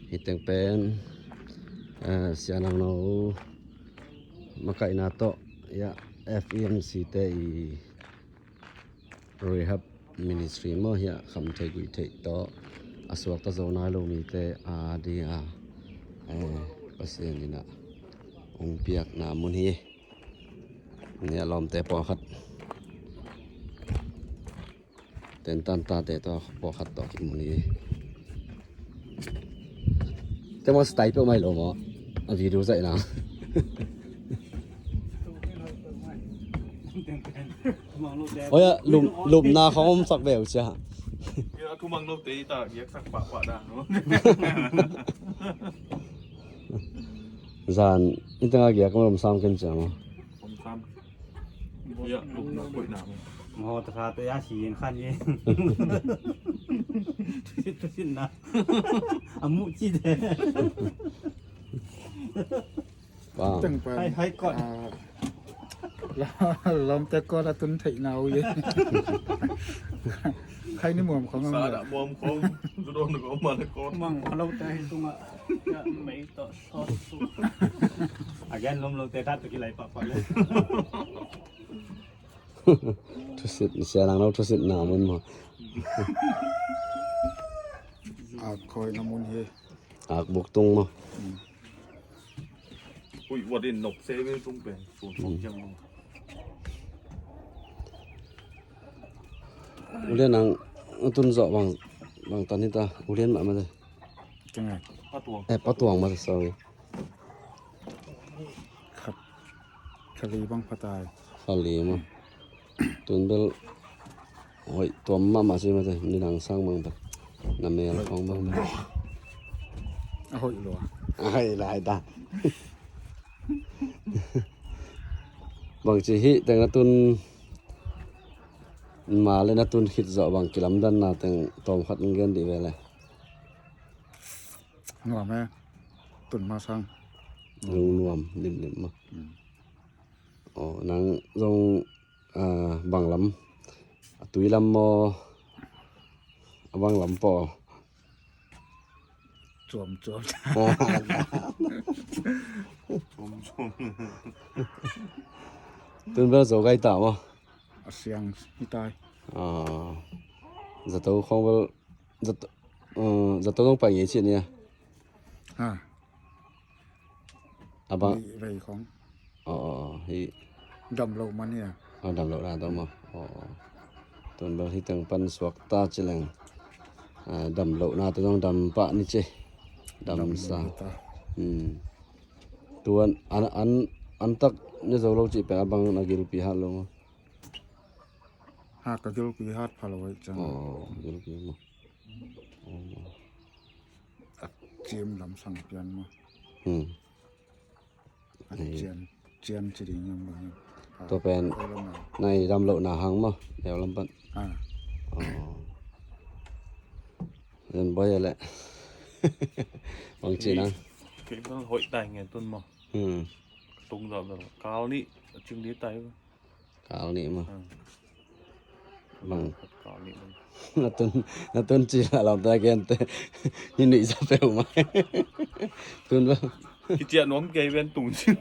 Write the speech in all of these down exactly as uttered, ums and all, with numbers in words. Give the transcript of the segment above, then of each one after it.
Hi teng pen, eh, Sia Nang No makaihna tawh, ya, F E M C te i rehab ministry maw, hiah kham theih guih theih tawh a suakta zo nai lo mite a ding a, eh, Pasian in a hong piakna mun hi. Nia lawmte pawlkhat, tentan tate tawh pawlkhat tawh kimu ni. Te maw, style peuh mai lo maw? A video zaihna. Oi, a lum, lupna khawng om sak ve uh cia. Tua thu mang lo te ta giak sak pahpah dah. Zan i tengah giak om sam ken cia maw? Om sam. Tua lupna koihna maw? Maw ta sa te a si yen khan ye. Tusin, tusin na. A muh ci de. Wow. Teng pen, hai, hai kot. Ah, la, lawmte kot a tun theihna uh ye. Khai ni muam khong. Sa dah muam khong. Zu don ko ma le kot. Mang a lote hi tungah. Ya, mei tawh sawt su. Again, lom lote tat kilai pahpah le. Thusit, Sia Nang No thusit na mun maw? A khawi na mun hi. Ak buk tung maw? Ui, wat in nok se ve tung pen, sun sok ciang maw. Ulian ang, tun zawh bang, bang tan hita, ulian mah mah te. Keng ai. Patuang. Eh, Patuang mah te, sorry. Khat, khat li bang phatai. Khat li maw. Tun bel hoih tuam mahmah si mate, midang sang bang bel. Na mel khawng bang bel. A hoih lua. A hoih lai ta. Bangci hih teng a tun ma le na tun khit zawh bang kilamdanna teng tawm khat in gen dih ve le. Nuam e. Tun ma sang. Lungnuam limlim maw. Aw, nang zong, ah, bang lam, a tui lam maw, a bang lam paw? Cuam cuam. Cuam cuam. Tun bel zo gai ta maw? A siang hi tai. Ah, zato khawng bel, zato, uh, zato zong pai ngei cih ni a. Ha. A bang. Vei, vei khawng. Aw, aw, aw, hi. Dam loh man hi a. Aw, dam loh na tawh maw. Aw, aw. Tun bel hi teng pan suak ta ci leng. Ah, dam loh na tawh zong dam pah ni ci. Dam sa. Dam loh ta. Hmm. Tuan an, an, an tak ne zo lo cih pen a bang na gilpi hat lo maw. Ha, ka gilpi hat pha lo ai cang. Aw, gilpi maw. Aw. A cim lam sang pian maw. Hmm. An cian, cian ci ding yam bang yam. Tua pen, nai dam loh na hang maw, leu lam pan. Ah. Oh. Zen boy a leh. Bang ci nang. Kei bang hoih tai ngen tun maw. Hmm. Tung dam loh. Kal nih, cing di tai. Kal nih maw. Hmm. Bang. Kal nih bang. Na tun, na tun ci la lam ta gen te. Ni nuih sa peuh mai. Tun bang. Kiciah nuam kei ven tung cin.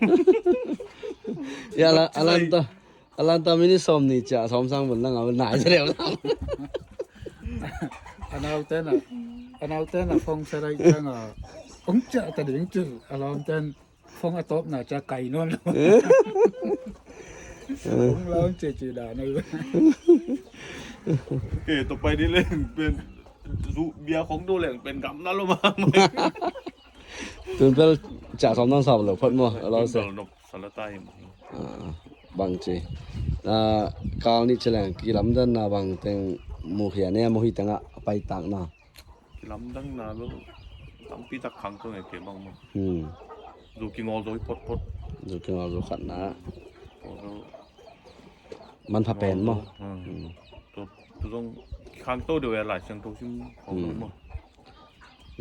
Ya la, a lan ta. A lan ta minute sawm nih ciah sawm sang bun lang a nai sa leu lang. A nau te na. A nau te na phone sa dai ciang a. Ong ciah ta ding cil. A lam ten. Phone a tawpna ca kai nawn lo. Phone lam cece dah na. Eh, tua pai dih leng pen zu bia khong do leng pen gam na lo mah. Tun bel ca sawm nang sawm lo phot maw, a lo se. Tun bel nop sa la ta hi maw. Ah, bang ci. Ah, kal nih ci leng kilamdanna bang teng mukhia ne, muhi tengah a paitakna. Kilamdanna bel tampi tak khang to nge kei bang maw. Hmm. Zu kingawl zo hi photphot. Zu kingawl zo khatna. Tua bel manpha pen maw. Hmm. Hmm. Tua, tua zong khang to deuh e, Lai Siangtho sim khong maw.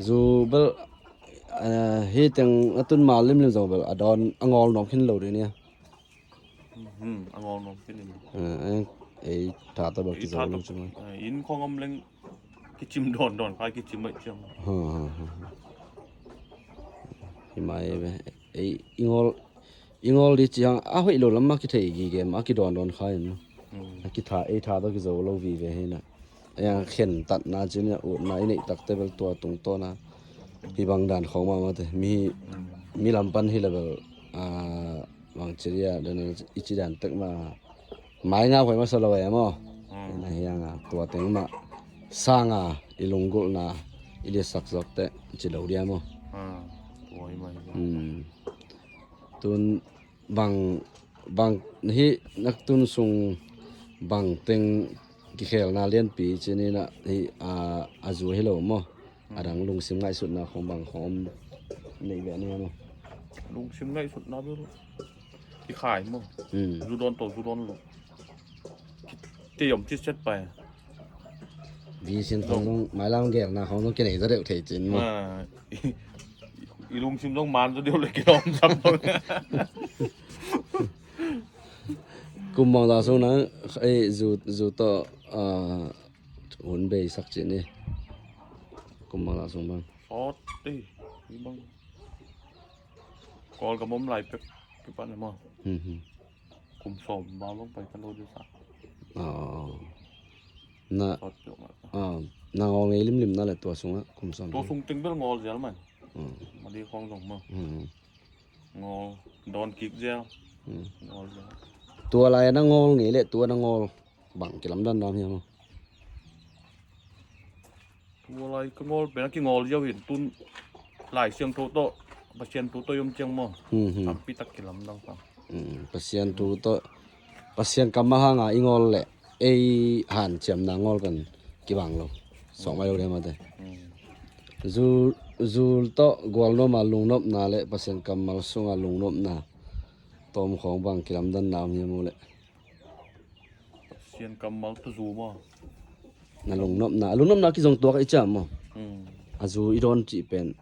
Zu bel, eh, hi teng a tun ma limlim zong bel a dawn a ngawl nuam khin lo ding nia. Hmm, a ngawl nuam khin in. Eh, eh, ei tha tawh bel kizo lo ci mai. Eh, inn khong om leng kicim dawndawn kha kicim mai ciam. Ha, ha, ha, ha. Hi mai ve. Ei, i ngawl, i ngawl di ci hang a hoih lo lam a kithei gige mah a kidawn dawn kha in. A kitha, ei tha tawh kizo lo vive hi na. Ei ang khen tatna ci ni a, utna i neih takte bel tua tungtawna hi bang dan khawng mahmah te. Mi, mi lam pan hi le bel, a, bang ci dia dan i ci dan tek mah. Mai ngau huai masa lo e maw. Ina hiang a tua teng mah sang a i lunggulhna i liatsak zawk teh ci lo dia maw. Tun bang, bang hi nak tun sung bang teng kikhelna lianpi ci ni na hi a, a zu hi lo maw. A dang lungsim ngaihsutna khawng bang khawng om neih ve ni maw. Lungsim ngaihsutna bel kikhai maw. Zu dawn to, zu dawn lo. Te om ci set pai. Vision khawng zong mailam gelna khawng zong kinei za deuh thei cin maw. I lungsim zong man za deuh le kinawm sam. Kum bang za sung nang ei zu, zu tawh hun bei sak cin i. Kum bang za sung bang. Sawt ei, i bang. Kawlgam om lai pek kipan maw. Kum sawm ba bang pai ka lo disa. Na, na ngawl ngei limlim na le tua sungah kum sawm. Tua sung ting bel ngawl zial man. Mali khawng zong maw. Ngawl dawn kik zial. Ngawl zial. Tua lai na ngawl ngei le tua na ngawl bang kilamdan dam hiam maw. Tua lai ka ngawl pen a kingawl ziau hin tun Lai Siangtho tawh Pasian thu tawh i om ciang maw. Tampi tak kilamdang kha. Pasian thu tawh, Pasian kammal hanga i ngawl le ei hanciamna ngawl pen kibang lo. Sawng mai lo le mate. Zul, zul tawh gualnopna, lungnopna le Pasian kammal sunga lungnopna tawm khawng bang kilamdanna om hiam uh le. Pasian kammal tawh zu maw. Na lungnopna, a lungnopna kizong tuak i ciam maw. A zu i dawn cih pen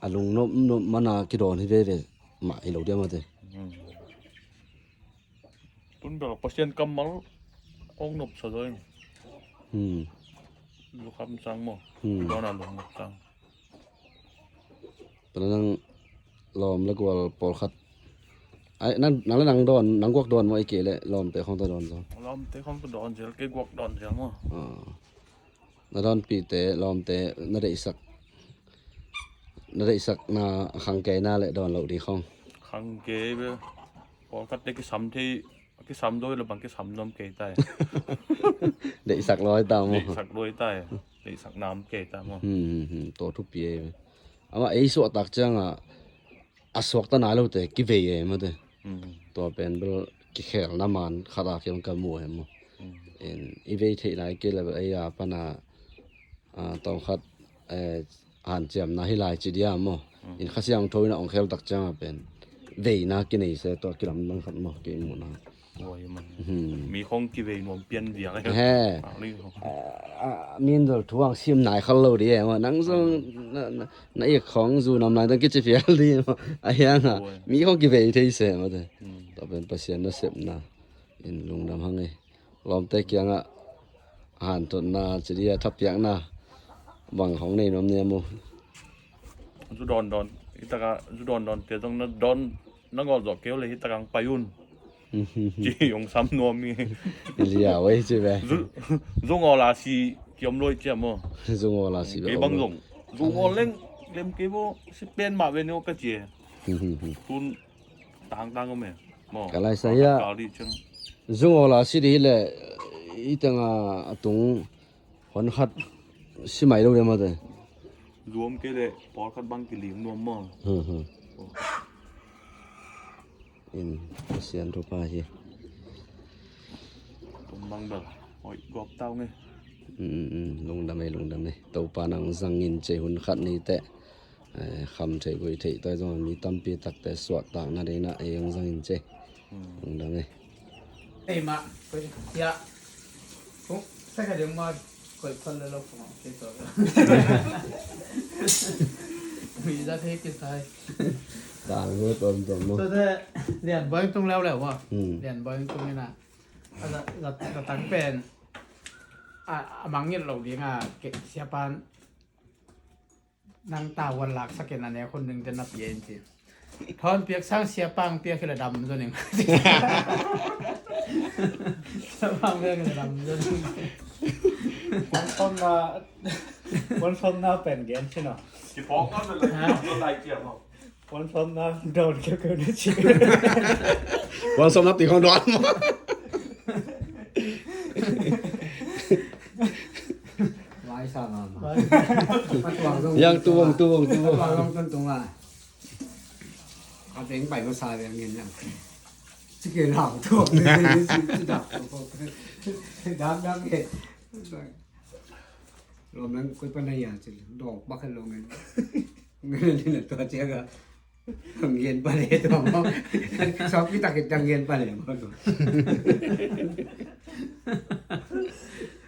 a lungnopnop mana kidawn hi veve mah hi lo diam ate. Tun bel Pasian kammal hong nopsa zaw in. Zu kham sang maw. Dawn a lungnop sang. Tua nang lawm le gual pawlkhat. Ai, nang, nang le nang dawn, nang guak dawn maw, ei kei le lawmte khawng tawh dawn zaw. Lawmte khawng tawh dawn zel, kei guak dawn zel maw. Na dawnpihte, lawmte, na deihsak, na deihsakna a khang kei na le dawn loh ding khawng. Khang kei ve, pawlkhatte kisam thei. A kisam dawi lo bang kisam nuam kei tai. Deihsak lawi ta maw. Deihsak lawi tai. Deihsak nam kei ta maw. Tawh thupi ei. Amah ei suahtak ciangah a suakta nai lote kivei ei mate. Tua pen bel kikhelna man khat a kiang ka mu ei maw. I vei theih nai kei le bel ei a pana tawmkhat hanciamna hi lai ci dia maw. In Kha Siangtho in a ong khel tak cianga pen veina kinei se tua kilamdang khat maw kei muhna. Mi khong kivei nuam pian dia he. Min dol thu ang sim nai khal lo di e maw. Nang zong na ik khong zu nam lai tang kici pial di maw. A hianga mi khong kivei thei se maw te. Tua pen Pasian nasepna in lungdam hang e. Lawmte kiangah hanthotna ci dia thapiakna bang hong nei nuam niam uh. Zu dawn dawn hitaka zu dawn dawn te zong na dawn na ngawl zawh keu le hitaka ang pai un. Ci hong sam nuam mi. Liau ei ci ve. Zu ngawl a si kiom loi ciam maw. Zu ngawl a si kei bang zong zu ngawl leng lem kei bo si pen mah ve ni ka ci e. Tun tangtang om e maw. Ka laisa hia. Zung awla si di le i tanga a tung hon khat si mai lo le mate. Zuam ke le pawl khat bang kiling nuam maw. In Pasian thupha hi. Tum bang bel hoih gawp tau nge. Lungdam e, lungdam e. Topa nang zangin cei hun khat ni teh. Kham theih guih theih tawi zong mi tampi takte suahtakna dei na ei ang zangin ce. Lungdam e. Ei mah koi sia kung sa ka ding ma koi khol le lo kung ang kei to. Mi za thei ki sai. Tang lo tom tom mo. So te lian boy tung leo leo wa. Lian boy tung ina. A za za tang pen a mangngilh lo ding a kei sia pan. Nang tavuan laksakin a nek hun ding te na pia in ci. Thawn piak sang sia pang piak hi la dam zo ning. Sia pang piak hi la dam zo ning. Puan sawmna, puan sawmna pen gen cin a. Kiphawk ngal bel lai, ha? Ngal lai ciam a. Puan sawmna dawn keu keu na ci. Puan sawmna tui khong dawn maw? Vai sa ma ma. Vai. Matuang zong. Yang tu vong, tu vong, tu vong. Matuang zong tun tung a. A teng pai ko sa ve ngin yang. Ci ke lau tu. Ci dak tu. Dak dak ke. Lawm nang koi pan a ya ci. Dawk bak a lawm ngen. Ngen ni na tua ciak a. Ngen pan e tua maw. Sawp ki tak ki tang ngen pan e maw tua.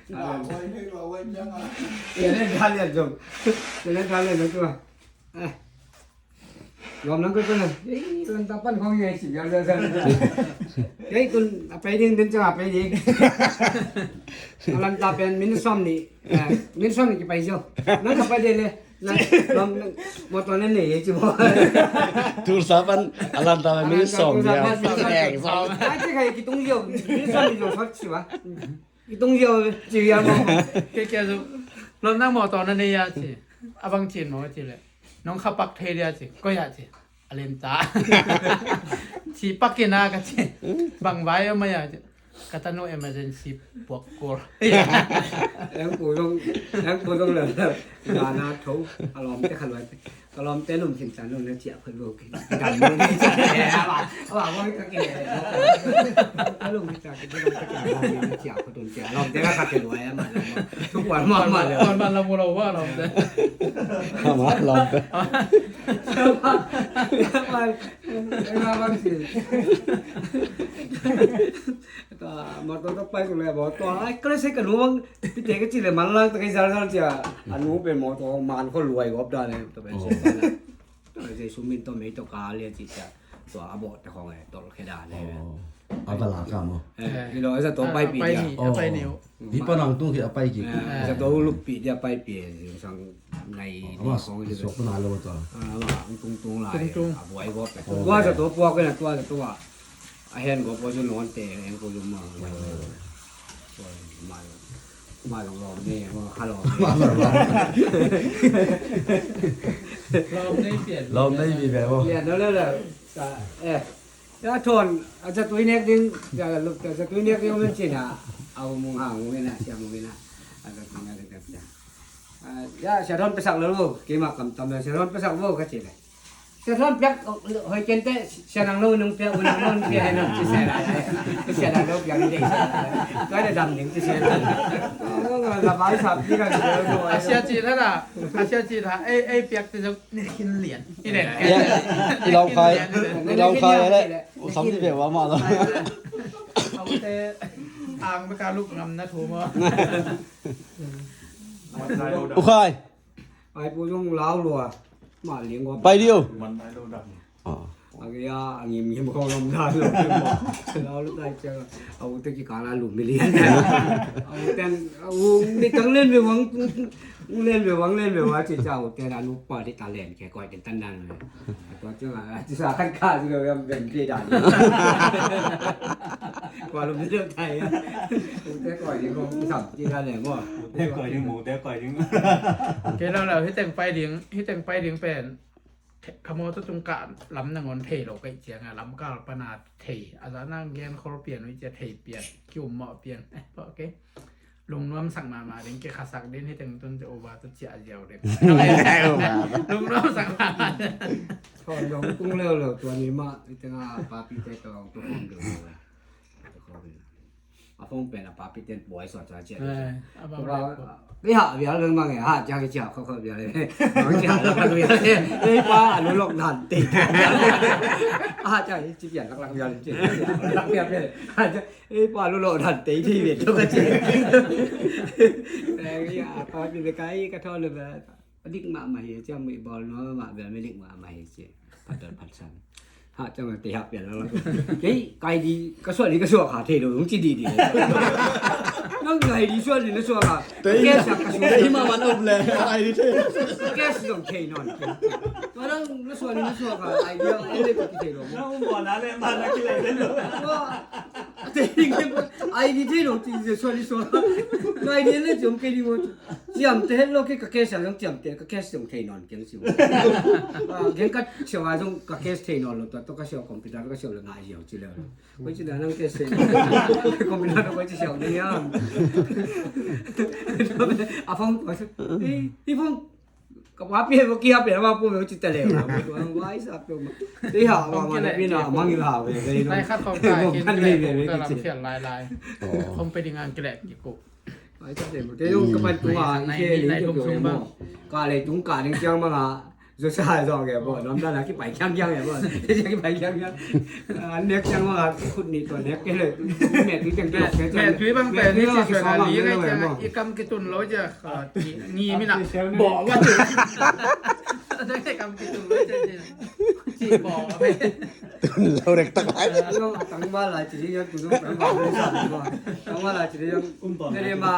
Tua ne dalian zong. Tua ne dalian zong tua. Eh. Lawm nang koi pan a. Eh, lanta pan khong ye ci ya ya ya. Kei tun a pai ding, den ciang a pai ding. A lanta pen min sawm ni, eh, min sawm ni kipai ziau. Nang ka pai ding le. Nang, lawm nang, mawtaw na nei e ci maw. Tulsa pan a lanta pen min sawm ni a. Tulsa pan min sawm ni a. Ai, ci kai kitung ziau, min sawm ni ziau sawt ci ba. Kitung ziau, ci ziau maw. Kei kei zu. Lawm nang mawtaw na nei a ci. A bang cin maw ci le. Nong kha pak thei dia ci. Koi a ci. A len ta. Ci pak in a ka ci. Bang vai a mai a ci. Ka tanu emergency puak kul. Eng pu zong, eng pu zong le le. Gana tho. A lawmte kha luai. Ka lawmte lum sin tan lum na ciah phot lo kei. Dam lo ni ciah. Awa, awa, awa, ka kei. Ka lum ni ciah kei, ka lum ni ciah phot lo kei. A lawmte ka kha kei luai a ma lo. Tuk wan ma ma lo. Wan ma lo, lo wa lawmte. Ma lawmte. Ma, ma, ma, ma, ma, Tua mawtaw tawh pai kul le maw, tua ai ka le sei ka nu bang pite ka ci le manlang ta kei zal zal cia. A nu pen mawtaw man khaw luai gawp dan e, tua pen sei ka la. Tua Jesu min tawh mei tawh ka lia ci cia. Tua a bawh te khawng e tawlh khia dan e. A va la ka maw. Eh, hi lo, a zato pai pi dia. A pai ni uh. Hi pa nang tung khi a pai kik. Zato luppi dia pai pi sang nai ni khawng hi. Suak na lo tua. A va ang tung tung lai. A buai gawp. Tua zato puak na tua zato a. A hen ko po cu nawn te, a hen ko cu ma. Ma, ma long long ne, ma kha long ne. Long ne pian. Long ne mi ve mo. Pian lo le le. Ka, eh. Ya thon, a zatui nek ding, ya lup, a zatui nek ding men cina. Au mung hang mung ina, sia mung ina. A zatui nek ding, ya. Ya, sia thon pesak lo, kima kam tam, sia thon pesak lo ka cina. Sia thon piak hoi kente, sia nang lo nung piak, nang lo nung piak, nang ci sia la. Sia nang lo piak ni dei sia la. Koi da dam ning ci sia la. Lo lo la bai sap ni kan sia lo. A sia ci la la. A sia ci la. Ei, ei piak te zok ni kin lian. Ni den. Ya. I lau khai. I lau khai le. U sam ni be wa ma lo. Au te ang be ka lup ngam na thu mo. U khai. Ai pu zong lau lua. Ma liang gua. Pai diu. Man nai lo dak. A kia a ngim ngim ko lom da lo. Lau lo tai cia. Au te ki ka la lu mi lian. Au ten au ni tang len be wang. Len be wang len be wa ci cia au te la nu pa di ta len ke koi ten tan dan. Tua cia a ci sa kan ka ci lo yam ben pi dan. Kua lu mi lo tai. Au te koi di ko sam ci la le mo. Te koi ding, mu te koi ding. Kei lo lo, hi teng pai ding, hi teng pai ding pen. Kha mawtaw tung kah lam nangawn thei lo kei ciang a, lam kal pan a thei. A za nang gen khol pian ui cia thei pian, ki um mawh pian. Eh, ok. Lungnuam sak mahmah ding, kei kha sak ding hi teng tun cia uba tu cia ziau ding. Lungnuam sak mahmah. Thon dong tung leo leo tua ni mah, hi teng a papi te tawh tua khom ding. A phone pen a papi ten buai suak suak ciat. Eh, a bang tua leh pa, i hah vial leng bang e, hah ciang i ciah khawh khawh vial e. Bang ciah lak lak vial e. Ei pa, a lu lok dan te. A hah ciang i ci pian lak lak vial e. Lak vial e. Hah ciang, ei pa, a lu lok dan te, i ci vial lok a ci. Leng i a papi le kai ka thawn le ba. Dik mahmah hi, ciang mui bawl nuam mahmah bel mi dik mahmah hi ci. Phat dot phat san. Ha, ciang a te ha pian la. Kei, ka ID ka suah ni ka suah kha thei lo, hong ci didi. Nang ka ID suah ni na suah kha. Te, ke sa ka suah. Te ma man op le. ID te. Ke sa dong thei non. Tua nang na suah ni na suah kha. ID ang ele ko ki thei lo. Nang um bo na le ma na ki le lo. Tua. Te ding ID thei lo ti suah ni suah kha. Ka ID ele jom ke ni mo. Ciamteh het lo kei ka case a zong ciamteh ka case zong thei nawn keng siu. Ah, gen ka siau a zong ka case thei nawn lo tua, tua ka siau computer ka siau le ngai siau ci le. Koi ci dan ang case thei nawn. Computer koi ci siau ni am. A phone koi ci. Hi, hi phone. Ka pa pia mo kia pia ma pu mo ci ta le. Wai sa pia ma. Hi ha wa ma na pi na mang la we. Lai khat kong kai kin le ku ta lam sian lai lai. Kong pe ding ang kile ki ku. Ai, ka te mo. Te yung ka pan tung a, i ke ling te mo. Ka le tung ka ling ciang ma nga. Zo sa zo ke bo. Nom da na ki pai kiang kiang ke bo. Ki pai kiang kiang. An nek ciang ma nga khut ni to nek ke le. Me tui ciang kiang. Me tui bang pen ni ci suan a li ngai ciang i kam ki tun lo ja. Ni mi na. Bo wa tu. Ada ke kam ki tun lo ja. Ci bo. Tun lo rek tak lai. Tang ma lai ci yang tu. Tang ma lai ci yang. Kum to. Te ma.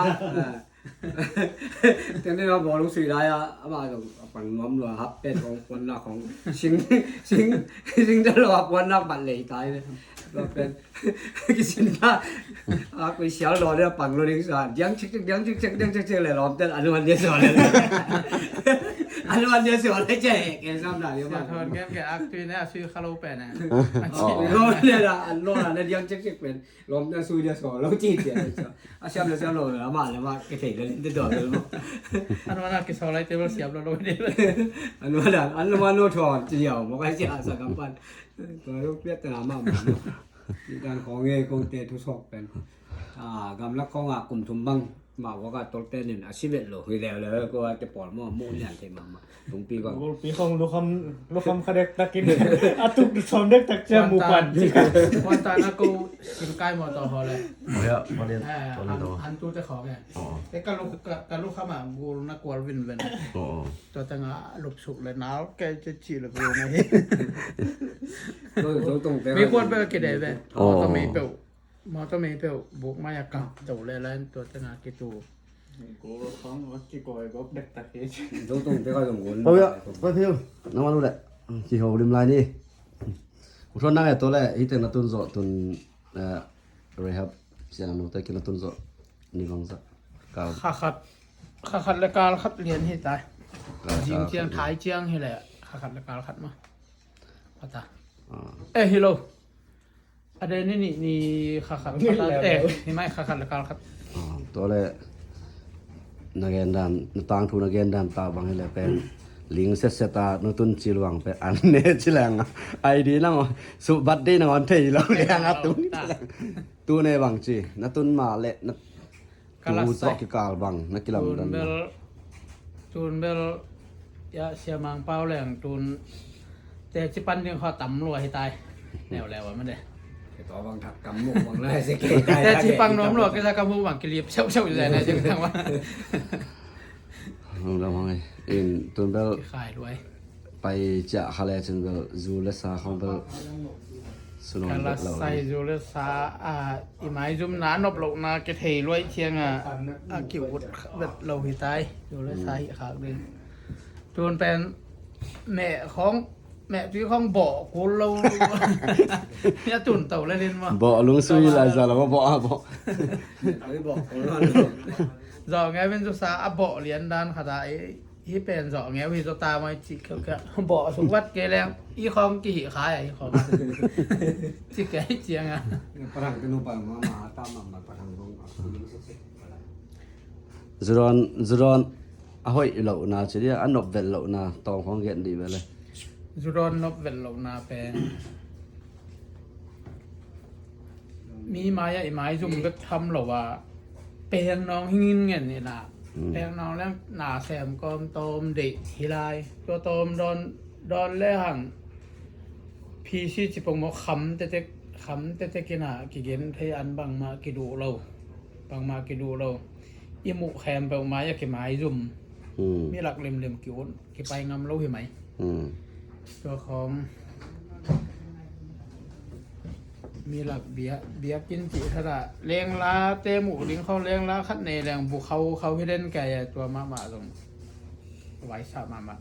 Teng te ma bawlung sui lai a, ama zong a pan nuam lua hap pet khong puannak khong sing, sing, sing te lo a puannak bat lei tai ve. Lua pen kisin ta a kui sial lo le a pang lo ding sa diang cik cik, diang cik cik, diang cik cik le lawm ten a nuan dia so le. A nuan dia so le ce ke sam da dia ma. Sia thon gen ke ak tui ne a sui kha lo pen ne. Lo le la a lo la le diang cik cik pen. Lawm na sui dia so lo ci cia. A siam le siam lo le ma le ma ke thei le de do le mo. An wana ke so lai te lo siam lo lo de. An wana an wana no thon ci yau mo kai cia sa kam pan. Ko lo pia ta ma ma. Ni kan khong e khong te thu sok pen. A gam lak khong a kum thum bang. Ma wa ka tol te nin a si vet lo hui le le ko a te pol mo mo nian te ma ma. Tungpi ko. Gulpi khong lukham, lukham kha dek takin. A tuk som dek tak cia mu pan. Kuan ta na ko singkai mo to ho le. Oh ya, panin. Eh, panin an, to. An tu te khong e. Oh. Te ka lu, ka, ka lukham a gul na kual vin ven. Oh. To ta nga lup suk le nal ke ce ci le gul na hi. To, to tong te. Mi kuan pe ke de ve. Oh. To mi pe. Mawtaw mei peuh buk mai a kap to le lain tua tengah kitu. Ko khang a kikawi gawp dektak hi. Zo tong te ka zong gun. Oi ya, pa thiu. Na ma lu le. Kiho lim lai ni. Ku thon nang e to le, hi teng na tun zo tun, eh, rehab siang nu te kin na tun zo. Ni bang za. Kal. Kha khat. Kha khat le kal khat lian hi tai. Kal khat. Jing ciang thai ciang hi le. Kha khat le kal khat ma. Pata. Ah. Eh, hi lo. A de ni ni ni kha khat khat a te ni mai kha khat le kal khat. Ah, tua le na gen dan, na tangthu na gen dan ta bang hi le pen ling set set a nu tun ci luang pen an ne ci leng a. Ai di nang su bat di nang on thei lo le ang a tun. Tu ne bang ci na tun ma le na Ka la tu zawh sai. Kikal bang na kilamdan. Tun bel, tun bel, ya, Sia Mang Pau leng tun te ci pan ding khaw tam lua hi tai. Neu leu a ma de. Ke tua bang thak kam muk bang lai se ke tai. Te ci pang nuam lua ke sa kam muk bang kilip seu seu lai na jeng tang wa. Hong dam hong ei. In tun bel. Kikhai luai. Pai ciah kha le cun bel zu le sa khong bel sunawm vet lo. Ka la sai zu le sa, a, i maizumna a nop lohna kithei luai ciang a, a kiut vet lo hi tai. Zu le sa hi khak ding. Tun pen meh khong, meh tui khong bawh kul lo. Hi a tun to le din maw. Bawh lungsui lai za lo, bawh a bawh. Zawh ngei vin zu sa a bawh lian dan khat a i Hi pen zawh ngeu hi zaw ta mai cih khiauh khiauh. Bawh suk vat kei leng i khawng kihih khai a i khawng. Ci kei ciang a. Parang ka nu pal ma ma ta ma ma parang dong a. Zuron, zuron a hoih lohna ci dia, a nop velh lohna tawng khawng gen dih ve le. Zuron nop velh lohna pen. Mi mai-ah i maizum bek tham lo a, peng nawng hi nginngen inah, peng nawng leng na sem kawm tawm deih hi lai. Tua tawm dawn, dawn lehang P C ci pong maw kham tetek, kham tetek inah kigen thei an bangmah kiduh lo, bangmah kiduh lo. I muh khempeuh mai-ah kimaizum. Mi lak limlim ki-ut, kipai ngam lo hi mai. Tua khawng Mi lak biak, biakinn cih khat ah lenglate muh ding khawng, lengla khat nei leng bu khaukhau hi den kei a, tua mahmah zong vaisa mahmah.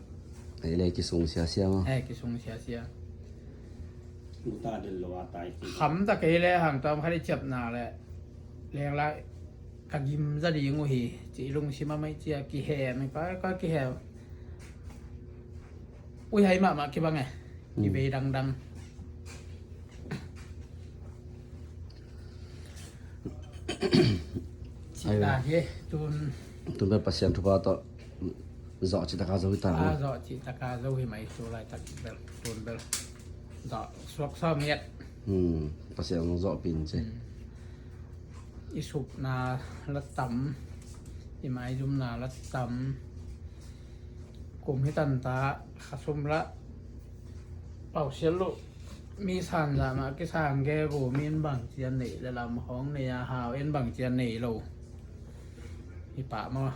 Ei le kisung siasia maw? Ei kisung siasia. Uta del lo a tai ti. Kham ta kei le hang tam khat i ciapna le lengla ka gim za ding uh hi, ci lungsim a mai cia kihem, ka, ka kihem. Ui hai mahmah kibang e. Kibei dangdang. Cih dan hi, tun. Tun bel Pasian thupha tawh zawh cih taka zo hi ta. A zawh cih taka zo hi mai tu laitak bel, tun bel. Zawh suak sawm hiat. Pasian zawh pin ci. I supna la tam, i maizumna la tam. Kum hi tanta, khasum la pausial luh. Mi sanzah mah kisang gegu, mi in bang cian neih le lam hong nei a, hau in bang cian nei lo. Hi pah maw?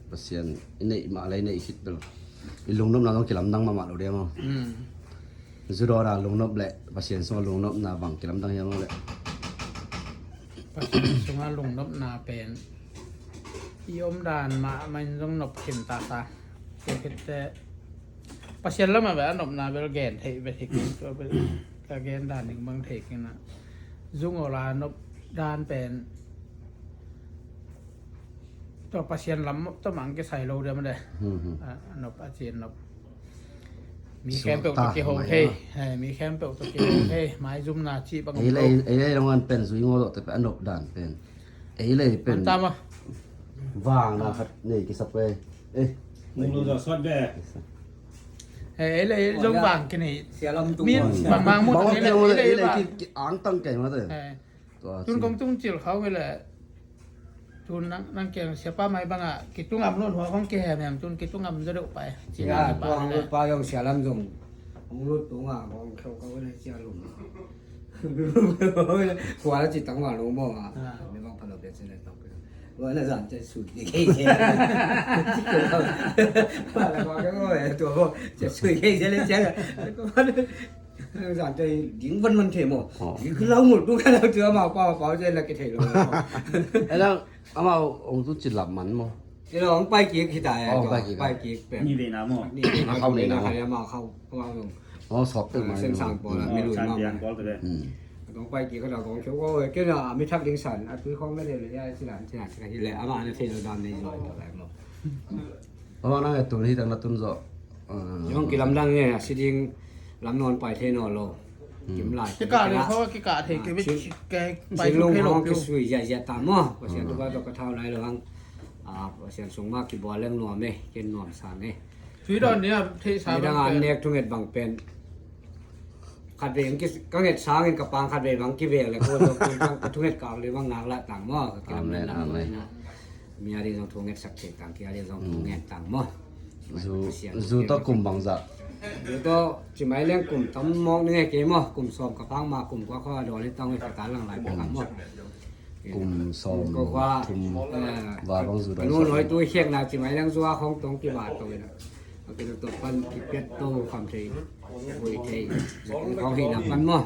Pasian i neih mah le i neih khit bel i lungnopna zong kilamdang mahmah lo dia maw? Zu dawna lungnop le Pasian sunga lungnopna bang kilamdang hiam le? Pasian sunga lungnopna pen i omdan mahmah in zong nop khin ta sa. Tua khitte Pasian lamah bel a nopna bel gen theih bel hi kei, tua bel ka gen dan ding bang thei kei na. Zung awla nop dan pen tua Pasian lam tawh mang kisai lo dia mah de. A nop a cin nop. Mi khempeuh tawh kiho thei. Mi khempeuh tawh kiho thei. Maizumna cih bang om lo. Ei lei, ei lei long an pen zui ngaw zawh te pen a nop dan pen. Ei lei pen. Vang na khat nei kisap ei. Ei. Mung lo zawh sawt be. Ei lei zong vang kinei. Min bang mang mut ei lei, ei lei vang. Ki ang tang kei mah te. Tun kong tung cil khau hi le. Tun nang, nang kiang siapa mai bangah kitung am lo hua kong kihemhem tun kitung am zaw deuh pai. Ci nang pai tua hong lut pa zong sia lam zong hong lut tungah hong kheu khau le cia lum. Kua la ci tang wa lo maw ah. Mi bang pha lo bia ci le tang. Wa na zan cia sui kei kei cia. Ci keu khau. Wa la kua keu khau tua bo cia sui kei cia le cia. Zan tei ding van man thei maw. Ding klau mul tu kan lau tua mau pau pau tei la ke thei lo. Ai lang amau ong tu ci lam man maw. Tei lo ong pai kik hita ya. Ong pai kik. Pai kik pe. Ni ve na maw. Ni ve na khau ni na khau ya mau khau. Mau sop pe mai. Sen sang pau la mi lui mau. Ong pai kik ka la ong keu ko ke na mi thak ding san a tui khong me le le ya ci lan ci lan ci ka hi le ama na thei lo dan nei lo ta lai maw. Ama nang e tun hi tang na tun zo. Yong kilamdang nge a si ding lam nawn pai thei nawn lo. Kim lai kikah le kho kikah thei kei bit kei pai thei lo. Kisui ziahziah ta maw. Pasian tu ba tawh ka thau lai lo hang. Pasian sung ma kibual leng nuam e ken nuam sang e. Tui dawn nia thei sa dang an nek thunget bang pen. Khat vei ka nget sangin ka pang khat vei bang kivek le ko ka thunget kau le bang ngak lah tang maw ka kilam le na. Mi a ding zong thunget sak thei tang kia ding zong thunget tang maw. Zu tawh kum bang zah. Zu tawh ci mai leng kum tam mawk ni nge kei maw kum sawm ka pang ma kum kua kua dawn le tang ka ta lang lai pang maw. Kum sawm thum va bang zu dawn. Nu noi tu khiakna ci mai leng zua khong tong kiva to ina. Ka kei to pan kipiat to kham thei. Ui thei. Khong hina pan maw.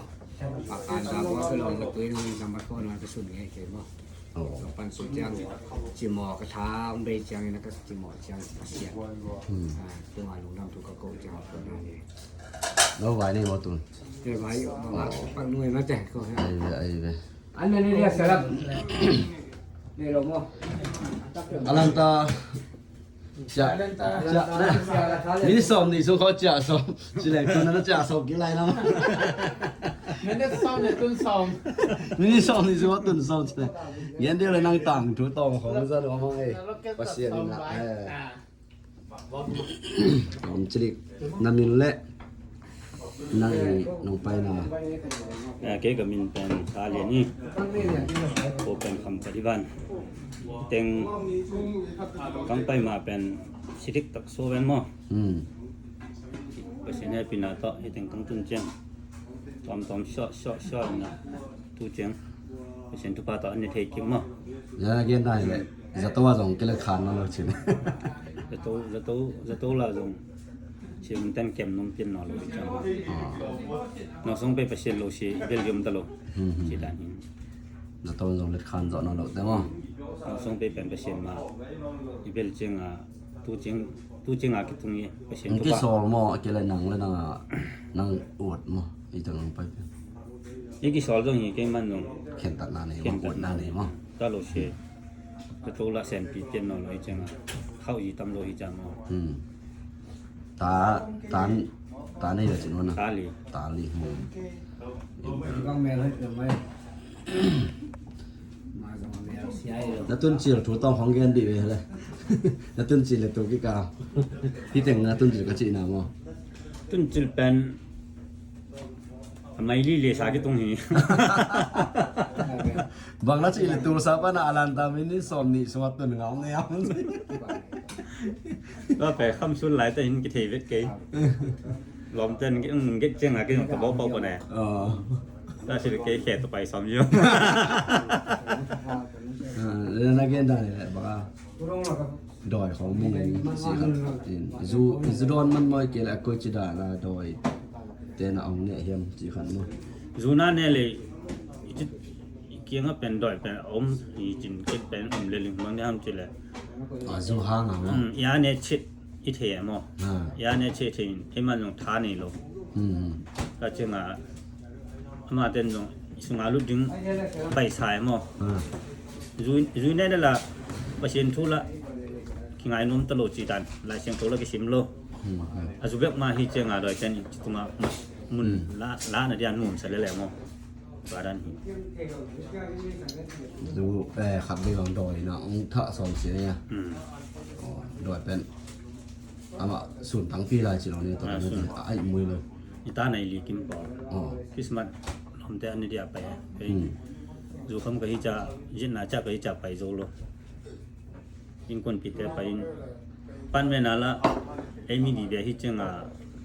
Pakan da bua ka long ka tui nong ka mat ko nong ka sun nge kei maw. Pan su ciang ci maw ka thang bei ciang ina ka ci maw ciang ci ka sian. Tunga lungdam tu ka ko ciang ko na ni. No vai ni maw tun. Te vai ma pak nuai ma te ko. Ai ve ai ve. An na ni dia salam. Ni lo mo. Alanta. Cia cia. Ni som ni sung kho cia som. Ci leng tun na cia som ki lai na. Ni som ni tun som. Ni som ni sung kho tun som ci leng. Yan dia le nang tang tu tong kho za lo mo ei. Pasian na. Om cilik na min le nang i nong paina. Kei ka min pen Tha Lian hi. Ko pen Kham Khat i van. Teng kang pai ma pen cilik tak so ven maw. Pasian he pina tawh hi teng kang tun ciang. Tuam tuam short short short na. Tu ciang Pasian thupha tawh an ne thei kik maw. Ya gen dai le zato a zong kile khan na lo chin. Zato zato zato la zong Siam ten kem num pian nawn lo i ciang. Ah. Nong song pe Pasian lo si bel yom ta lo. Hmm, hmm. Si dan hin. Zato zong let khan zawh nawn lo te maw. Nong song pe pen Pasian ma i bel ciang a tu ciang tu ciang a kitung i Pasian. Nang thu pa. Kisawl maw, a kile nang le nang a nang ut maw. I tang nang pai pen. I kisawl zong hi kei man zong. Khen tat na nei maw, ut na nei maw. Ta lo si. Ka to la sen pi pian nawn lo i ciang a. Khau i tam lo i ciang maw. Hmm. Ta, ta, ta nei la cin wana. Ta li. Ta li, hmm. Na tun cil thu tawng hong gen dih ve le. Na tun cil le tu kikal. Hi teng na tun cil ka cih na maw. Tun cil pen a mai li le sa kitung hi. Bang na cih le tu sa pa na a lan ta min ni sawm nih sawm a tun ngam ne am. Ba pe kham sun lai ta hin kithei vet kei. Lawm ten nung get ciang a kei nung ta bau pau ko ne. Oh. Ta si kei khe ta pai sawm yo. Ah, na gen dan le ba. Dawi khong mung in si khat in. Zu, zu dawn man maw kei le a koi ci dan a dawi. Te na ong ne hiam ci khat maw. Zu na ne le i ci, i kiang a pen dawi pen om i cin kei pen om le ling mang ne ham ci le. A zu hang a maw. Hmm, i a ne cit i thei maw. Ah. I a ne cit thei, i man zong tha nei lo. Hmm, hmm. Ka ciang a Ama ten zong i sunga lut ding pai sai maw. Ah. Zui, zui ne la Pasian thu la kingai nuam ta lo ci dan Lai Siangtho la kisim lo. Hmm, hmm. A zu bek ma hi ciang a dawi ten i tunga mun la, la na dia nuam sa le le maw. Ba dan hi. Zu, eh, khat ding ang dawi na ong tha sawm si ne. Hmm. Oh, dawi pen. Ama sun tangpi lai ci lo ni to. Ah, na sun. Ai mui lo. I ta nai li kim ko. Oh. Christmas lawmte an ni dia pai. Ei. Hmm. Zu kham ka hi ca, zin na ca ka hi ca pai zo lo. Innkuanpihte pai in. Pan ve na la, ei mi di ve hi ciang a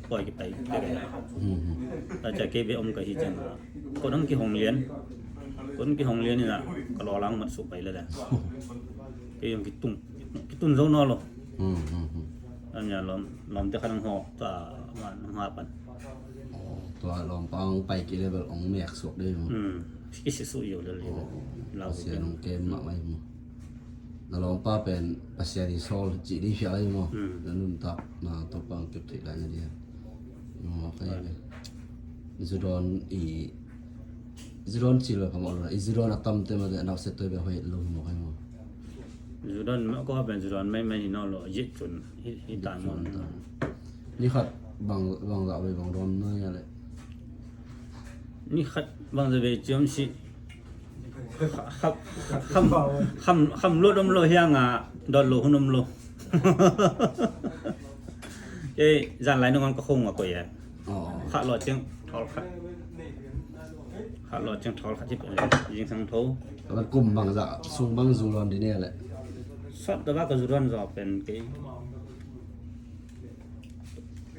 poi ki pai te ve. Hmm, hmm. Ta ca kei ve om ka hi ciang a. Ko dang ki hong lian. Ko dang ki hong lian in a, ka lo lang mat su pai le le. Kei yong ki tung, ki tun zo nawn lo. Hmm, hmm, hmm. An ya lawm, lawmte khat ang hawk ta, ma, nang ha pan. Oh, tua lawmpa ang pai kik le bel ong mek suak dei maw. Hmm. Kisi su yo le le. Oh, lau Pasian ong kem mah mai maw. Na lawmpa pen Pasian i sawl cih dei fial dei maw. Hmm. Na nuntak na Topa ang kep theih lai na dia. Maw kai le. Zu dawn i, zu dawn cil bel phamawh lo na. I zu dawn a tam te ma te a nau se toi bel hoih lo maw kai maw. Zu dawn mah ko pen zu dawn maimai hi nawn lo, zit cun hi, hi tan maw. Ni khat bang, bang zah vei bang dawn na hia le. Ni khat bang zah vei ciam si. Kham, kham, kham, kham lut om lo hiang a, dawn lo hun om lo. Kei zan lai nung an ka khong a koi a. Oh. Kha lo ciang thawl khat. Kha lo ciang thawl khat hi pen le, zingsang tho. Ka ban kum bang zah sung bang zu dawn di ne le. Sawt ka ba ka zu dawn zaw pen kei.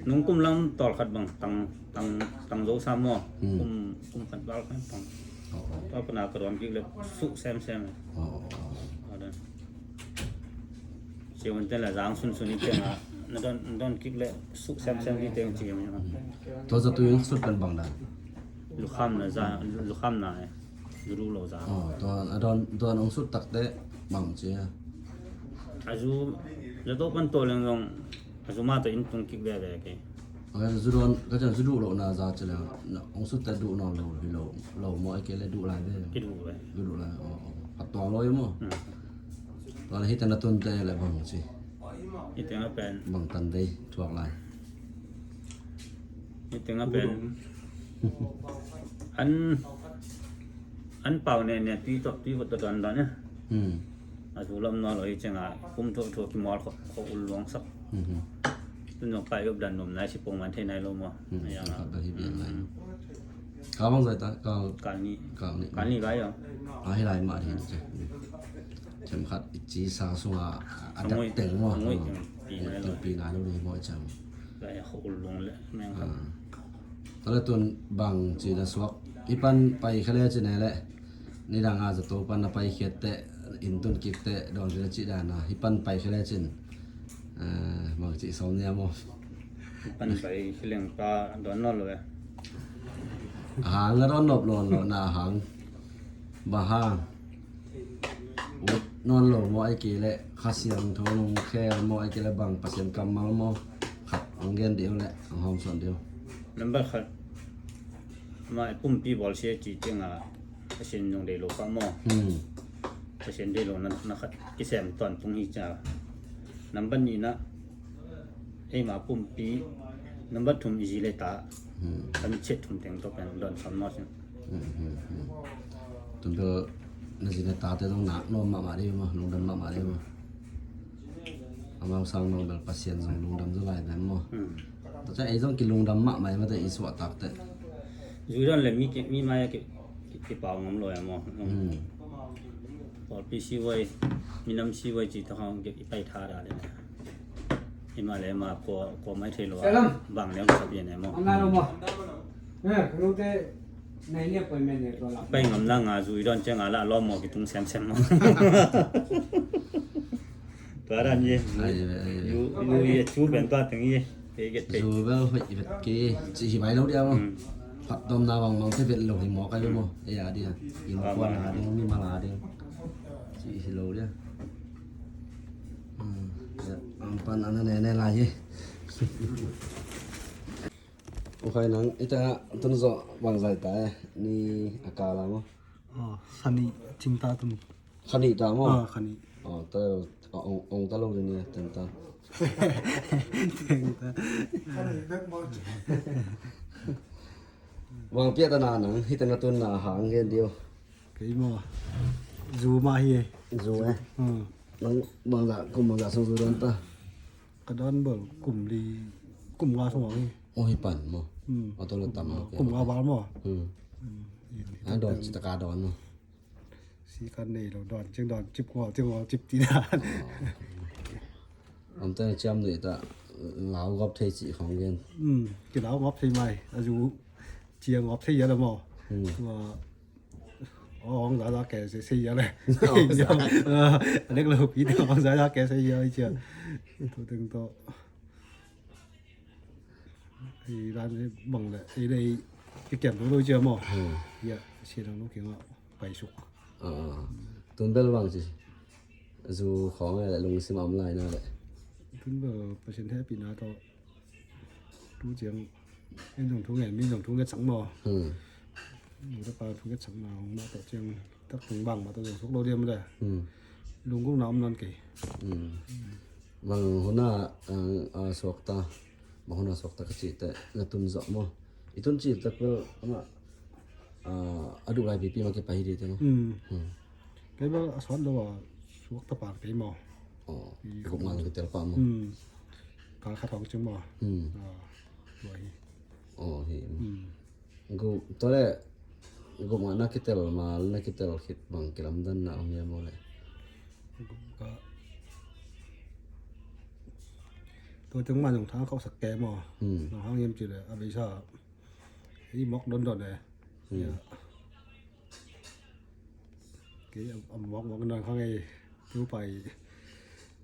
Nung kum lam tawl khat bang tang, tang, tang zo sa maw. Hmm. Kum, kum khat bal khat tang. Oh, oh. Tua pana ka dawn kik le suh semsem. Oh, oh, oh. Aw, dan. Siavuan ten la zang sunsun i teng a, na dawn, na dawn kik le suh semsem i teng ci. Tua za tu ing sut kan bang dan. Zukham na za, zukham na e. Zu lu lo za. Oh, tua a dawn, tua ong sut takte bang ci a. A zu, zato pan to leng zong, a zu ma to in tung kik veve kei. A zu dawn, ka cian zu duh lo na za ci le, ong sut te duh nawn lo, hi lo, lo maw, a kei le duh lai ve. Ki duh ve. Duh duh lai, oh, oh. Phat tuang lo i maw. Hmm. Tua le hi te na tun te le bang ci. Hi te nga pen. Bang tan dei, thuak lai. Hi te nga pen. An, an pau ne ne tui tok, tui vot to dan dan e. Hmm. A zu lam nawn lo hi ciang a, kum thuak thuak ki mual khok, khok ul luang sak. Hmm. Tun zong pai up dan num nai si pong man thei nai lo maw. Hmm. Ai a. Khat da hi bian lai. Hmm. Kal bang zai ta, kal. Kal ni. Kal ni. Kal ni gai a. A hi lai mah hi ni. Themkhat i ci sa sung a, a dak teng maw. Ngui teng pi nai lo. Teng pi nai lo ni maw i ciang. Gai a khok ul luang le, meng khat. Ah. Tua le tun bang ci na suak. I pan pai kha le ci ne le. Nidang a zato pan na pai khiat te, in tun kik te, dawn kik le ci dan a. I pan pai kha le cin. Ah, bang ci sawm nia maw. Pan pai hi leng pa don nawn lo e. A hang a don nop lo lo na hang. Ba hang. Ut nawn lo maw ai kei leh Kha Siangtho nung khel maw ai kei leh bang Pasian kammal maw. Khat ang gen deuh leh ang hawm sawn deuh. Number khat. Mah pumpi bawl sia ci ciang a Pasian nung dei lo pa maw. Hmm. Pasian dei lo na, na khat kisem tuan tung hi cia. Number ni na eima pumpi number thum i zi le ta. Hmm. Kan chet thum teng to pen don sam no sin. Hmm, hmm, hmm. Tun bel na zi le ta te dong nak no mama dei maw, lungdam mama dei maw. Amau sang nong bel Pasian zong lungdam zaw lai bem maw. Hmm. Tua ciang ei zong kilungdam mahmah ei mate i suahtak teh. Zui don le mi ki, mi mai a ki, ki, kipau ngam lo e maw. Hmm. Pawlpi siwai, minam siwai ci ta hong ki, i pai tha da le. I ma le ma kua, kua mai thei lo a. Salam. Bang le hong sap yen e maw. Ang na lo maw. Eh, kanu te, na ini appointment ne, ko la. Pai ngam na nga zui don ciang a la lawm maw kitung semsem maw. Tua dan ye. Ai, ai, ai. Yu, yu ye chu ben tua teng ye. Te get te. Zu bel hoih vet ke, ci hi mai lo dia maw. Hmm. Phat dom na bang bang te vet lo hi maw kai maw. Ei a dia. Innkuan a ding, mimal a ding. Ci hi lo dia. Hmm. Ya, ang pan ana ne ne lai hi. Ukhai nang, ita tun zo bang zai ta e, ni a ka la maw. Oh, sani cing ta tun. Kha nih ta maw? Ah, kha nih. Oh, ta, ong, ong ta lo ding ni, teng ta. Teng ta. Bang piah ta na nang, hih teng a tun na hang gen ding. Kei maw. Zu mah hi e. Zu e. Hmm. Nang bang za, kum bang za sung zu don ta. Ka don bel kum li, kum nga sung hi. Oh, hi pan maw. Hmm. Aw, tua la tam maw. Kum nga val maw. Hmm. Hmm. A don ci ta ka don maw. Si kan nei lo, don ciang don cip, ngol ciang ngol cip ti dan. Om teng ciam nei ta, lau ngop thei ci khong gen. Hmm, ki lau ngop thei mai, a zu ciang ngop thei ya la maw. Hmm. Tua, ong za za ke se se ya le. Ong za. A lek lo pi te ong za za ke se ya i cia. Tu teng to. Ei dan ei bang le, ei le ei kiam lo lo cia maw. Hmm. Ya, si dang lo kiang a pai suk. Ah, tun bel bang ci. Zu khong le lungsim a om lai na le. Tun bel Pasian hehpihna tawh tu ciang in zong thu ngen, min zong thu ngen sang maw. Hmm. Nung ta pa thu ngen sang na hong mah tawh ciang tak tung bang mah tawh zong suak lo diam le. Hmm. Lunggulhna om nawn kei. Hmm. Bang hun a, ah, ah, suak ta. Bang hun a suak ta ka cih teh na tun zawh maw. I tun cih tak bel amah, ah, a duh lai pipi mah kipai hi dih teh maw. Hmm. Hmm. Kei bel a sawt lo a suak ta pang kei maw. Oh, i guk ngal kitel pa maw. Hmm. Kal khat hong cing maw. Hmm. Ah, tua hi. Oh, hi. Hmm. Guk, tua le guk mah na kitel, mal na kitel khit bang kilamdanna om hiam maw le. Guk ka. Tua ciang man zong thang khauh sak ke maw. Hmm. Nang hang hiam ci le a beisa. I mawk dondon e. Hmm. Ya. Kei a, a mawk mawk dondon khang e. Tu pai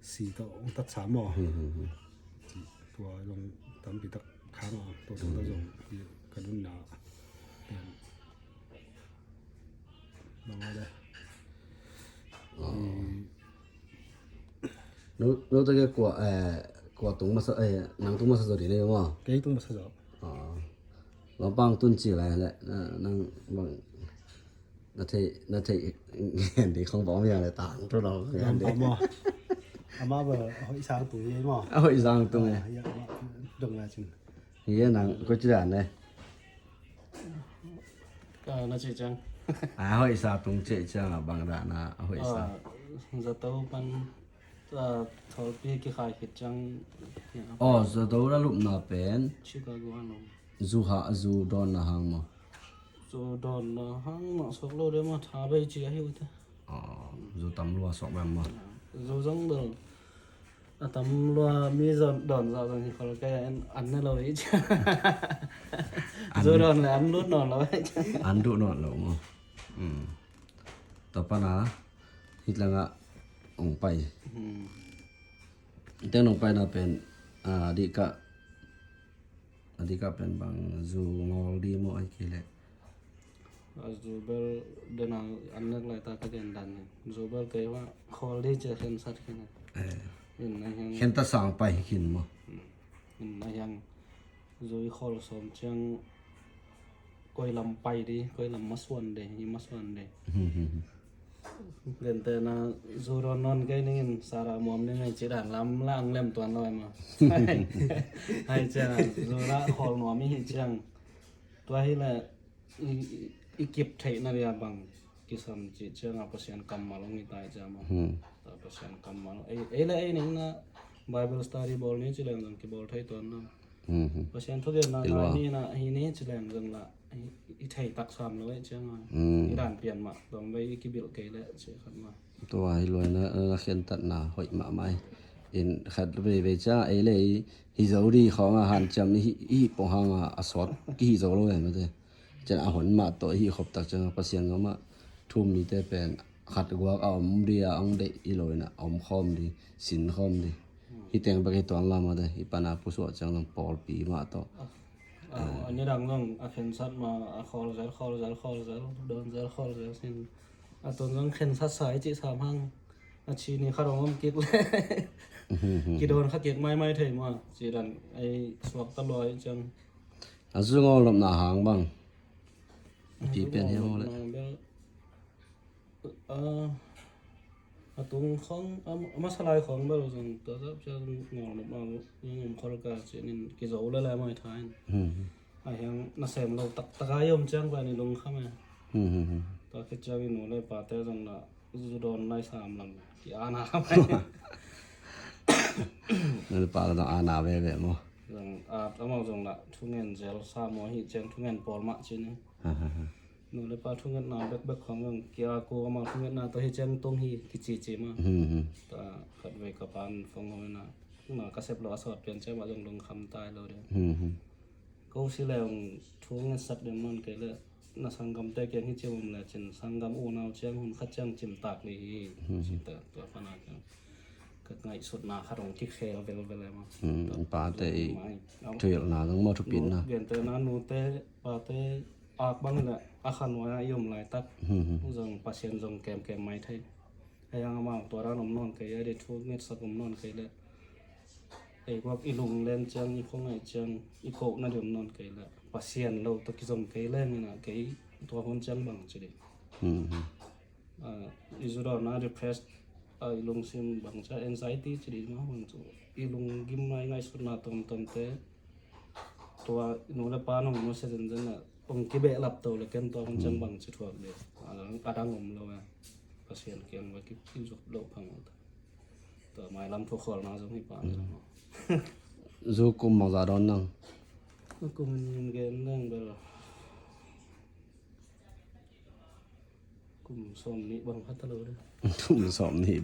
si tawh ong tat sa maw. Hmm, hmm, hmm. Tua zong tampi tak khang a, tua tawh ta zong i ka nunna pen bang a le. Oh. I no, no ta ke kua, eh, kua tung masa, eh, nang tung masa zaw ding le maw. Kei tung masa zaw. Ah. Lawmpang tun ci lai le, na, nang bang Na thei, na thei ngen ding khong bawm hiang le tang tu lo ngen ding. Ama ba a hoih sang tung hi maw. A hoih sang tung e. Dong la cin. Hi nang ko ci dan ne. Ka na ci cang. A hoih sang tung ci cang a bang dan a hoih sang. Zato pan, a, Thawlpi kikhai khit cang. Oh, zato la lupna pen. Chicago ano. Zu ha, zu dawnna hang maw? Zu dawnna hang mah suak lo deuh maw, tha bei ci ahi uh te. Aw, zu tam lua suak bang maw? Zu zong bel a tam lua mi zon dawn zah zong hi khol kei a, an ne lo hi ci. Zu dawn le an lut nawn lo hi ci. An duh nawn lo maw? Tua pana hih tlangah hong pai. Teng nong paina pen, a, dih kah A dikah pen bang, zu ngawl di maw, ahih kei leh? A zu bel dena an nek laita ka gen dan hi. Zu bel kei va khawl di ci a khensat khin a. Eh. In na hiang. Khentat sang pai hi khin maw? Hmm. In na hiang zu i khawl sawm ciang koi lam pai di, koi lam masuan di, i masuan di. Hmm, hmm, hmm. Gentehna zu dawn nawn kei ning in sara muam ning ei ci dan lam la ang lem tuan lo ei maw. Hai ciang a zu la khawl nuam i hih ciang. Tua hi leh i, i, i kip theihna dia bang kisam cih ciang a Pasian kammal hong hi ta hi ciang maw. Hmm. Tua Pasian kammal. Ei, ei le ei ning na Bible study bawl ni ci leng zong kibawl thei tuan lo. Hmm. Pasian thugenna ngai ni na hi ni ci leng zong la i, i thei tak sam lo ei ciang a. Hmm. I dan pian mah, dong vei i kibilh kei leh ci khat mah. Tua hi luai na, na khentatna hoih mahmah hi. In khat veivei ciang ei le ei hi zo di khawng a hanciam i hi, i hi pong hang a, a sawt kihi zo lo em ate. Cian a hon mah tawh i hi khop tak ciang a Pasian zong mah thu-um mite pen khat guak a om di a, a hong deih hi lo in a, a om khawm di, sin khawm di. Hi teng bek hi tuan lam ate, i pan a pusuak ciang zong pawlpi mah tawh. A, a nidang zong a khensat ma a khawl zel, khawl zel, khawl zel, dawn zel, khawl zel sin. A tun zong khensat sa i cih sam hang. A ci ni khat hong om kik le. Kidawn kha kik maimai thei ma. Ci dan ei suak ta lua i ciang. A zu ngawl nopna hang bang. Pi pian hiam aw le? A, a tung khawng, a, a masa lai khawng bel zong, tua zap cia ngawl nop a, zong om khol ka ci nin kizo le lai mai tha in. Hmm. A hiang nasem lo taktak a i om ciang pai ni lungkham e. Hmm, hmm, hmm. Tua khit ciang i nu le pate zong la zu dawn lai sam lam ki ana mai. Nu le pa la zong ana veve maw? Zong, a, amau zong la thungen zel sam maw hi ciang thungen pawl mah ci ni. Ha, ha, ha. Nu le pa thungetna bekbek khawng zong kia ko amau thungetna tawh hi ciang tung hi kici ci ma. Hmm, hmm. Ta khat vei ka pan phone ho na, na ka sep lo a sawt pian ciang mah zong lungkham tai lo ding. Hmm, hmm. Ko si leng thungetsak dem non kei le na sanggamte kiang hi ciang om le cin sanggam unau ciang hun khat ciang cim tak li hi. Hmm, hmm. Ci ta tua pana ciang ka ngaihsutna khat hong kikhel velvel e ma. Hmm, pate i thuhilhna zong maw thupitna. Gentehna nute pate ak bang le a kha nuai a i om laitak. Hmm, hmm. Zong Pasian zong kemkem mai thei. Hei ang amau tua dan om nawn kei a di thu ngetsak om nawn kei le. Ei guak i lunglen ciang i khongai ciang i kohna di om nawn kei le. Pasian lo tawh kizom kei leng ina kei tua hun ciang bang ci di. Hmm, hmm. A, i zu dawnna depressed, a, i lungsim bang cia anxiety ci di ma bang cu. I lunggim ngai ngaihsutna tomtomte tua nu le pa nong nusia zenzen a hong kibehlap to le ken tua hun ciang bang ci thuak di. A dang, a dang om lo e. Pasian kiang va ki, kizop loh phang ta. Tua mailam thu khawlna zong hi pa. Zu kum bangza dawn nang? Kum in gen leng bel. Kum sawm nih bang khat a lo de. Kum sawm nih.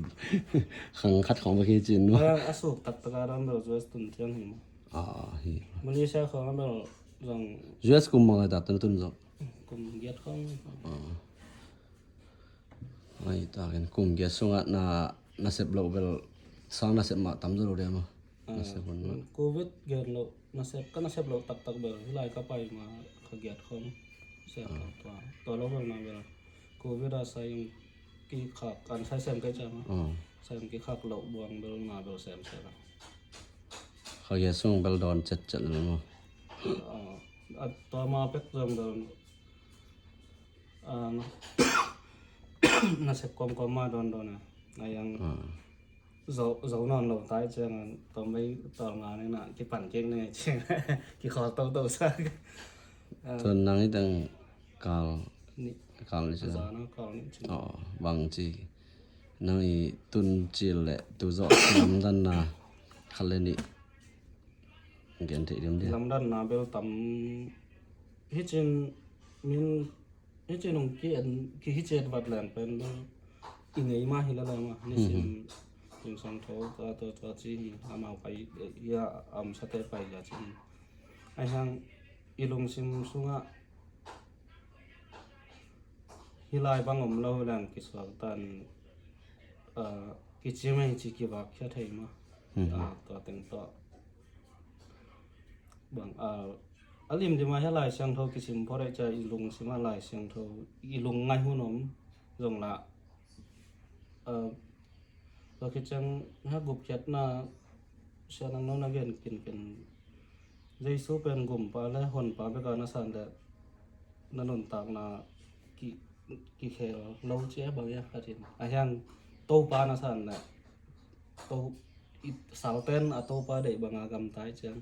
Khang khat khawng bek hi cin maw? A, a suk taktak a dan bel U S tun ciang hi maw? A, hi. Malaysia khawng a bel zong. U S kum bang lai tak tun tun zong. Kum giat khawng. A. Ai, takin kum giat sungah na, na sep loh bel, sang na sep mah tam zaw lo de maw? Ah, nasep hun mah. Covid gen lo, nasep, ka nasep lo taktak bel, hilai ka pai ma ka giat khawng. Sep tua, tua lo bel na bel. Covid a sai yung kikhak, an sai sem kai cha ma. Ah. Sai yung kikhak lo buang bel na bel sem sem. Ka giat sung bel dawn cetcet lo maw? Ah, a tua ma pek zong dawn. Ah, na, nasep kawmkawm ma dawn dawn a. A yang. Ah. Zo, zo nawn lo tai ciang a, tawm bei tawm nga ning na kipan kik ning ciang a, kikhawl toto sa. Tun nang i teng kal, kal ni ci. Kal ni ci. Aw, bang ci. Nang i tun cil le tu zawh lamdanna khat le nih gen theih dim dia. Lamdanna bel tam hi cin min Hi ci nung ki en, ki hi ci et vat leng pen bel i ngei ma hi lele ma. Nisim, Zingsang Tho, tua, tua, tua ci hi, amau pai, ia, a omsate pai ia ci hi. Ahi hang i lungsim sungah hi lai bang om lo leng kisuak tan, ah, kici mei ci kivak khia thei ma. Ah, tua teng tawh. Bang a, a limlim a hia Lai Siangtho kisim phot ahih ciang i lungsim a Lai Siangtho i lungngaih hun om zong lah, a, tua khit ciang hia gupkhiatna Sia Nang No na gen kinkin Jesu pen gumpa le honpa bek a na san le na nuntakna ki, kikhel lo cia bang hia khat in a hiang Topa na san le To, i, sauten a Topa deih banga gamtai ciang